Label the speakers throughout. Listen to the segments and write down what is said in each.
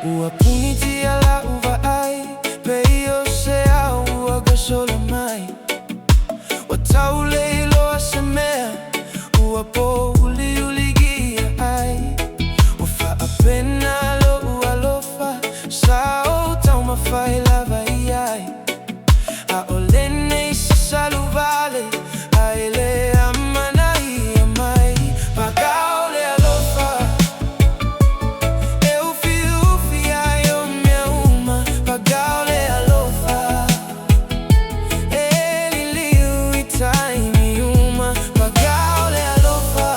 Speaker 1: Ua punitia la'u vaai, pei o se ao ua gasola mai. Ua tau le iloa se mea ua pouliuligia ai. Ua faapena lo'u alofa sa ou taumafai lava i ai. A'ole nei se saluvale ae le amanaia mai. Paga o le alofa e ufiufi ai o mea uma. Paga o le alofa e liliu i taimi uma. Paga o le alofa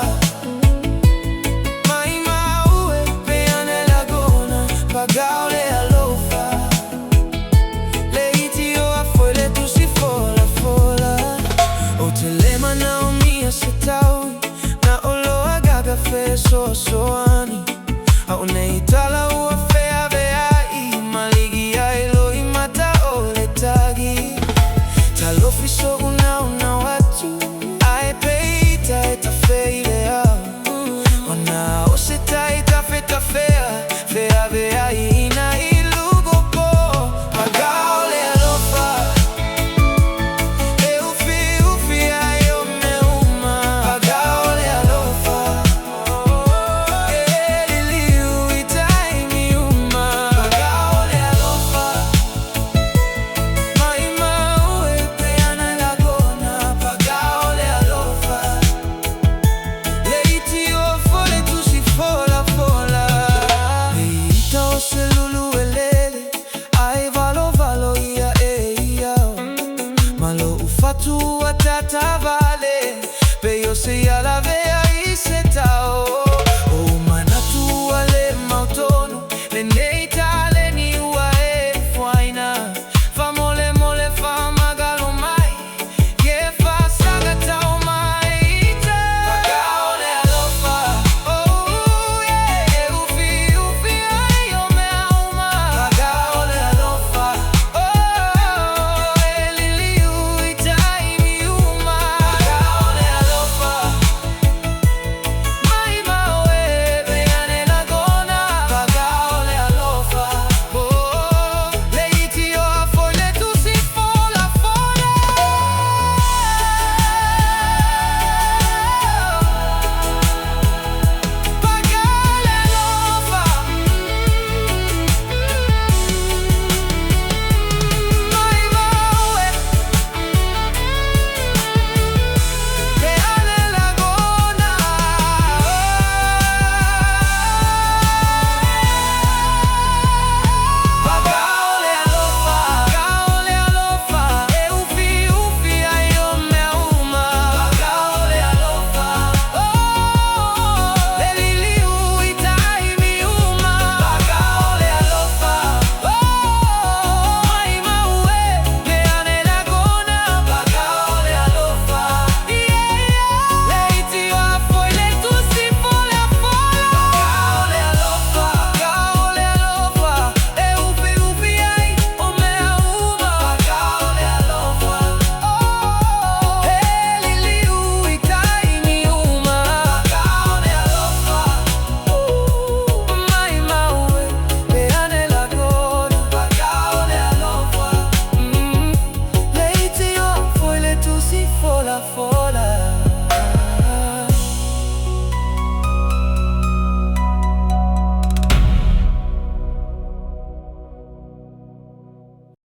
Speaker 1: maimau e pe ana e lagona. Paga o le alofa leitioa foi le tusi folafola. Ou te le manaomia se taui na oloa gaga fesoasoani. A o nei tala ua feaveai ma ligi ai loimata o le tagi. Talofa i so'u naunau atu ae peitai e tafe i le ao. Ona o se tai tafetafea feaveaiina i lugo po. Paga o le alofa e ufiufi ai o mea uma. Paga o le alofa e liliu i taimi uma. Paga o le alofa maimau e pe ana e lagona. Paga o le alofa leitioa foi le tusi folafola. Peita o se lulu e lele ae valovalo ia e ia. Ma lo'u fatu ua tatavale.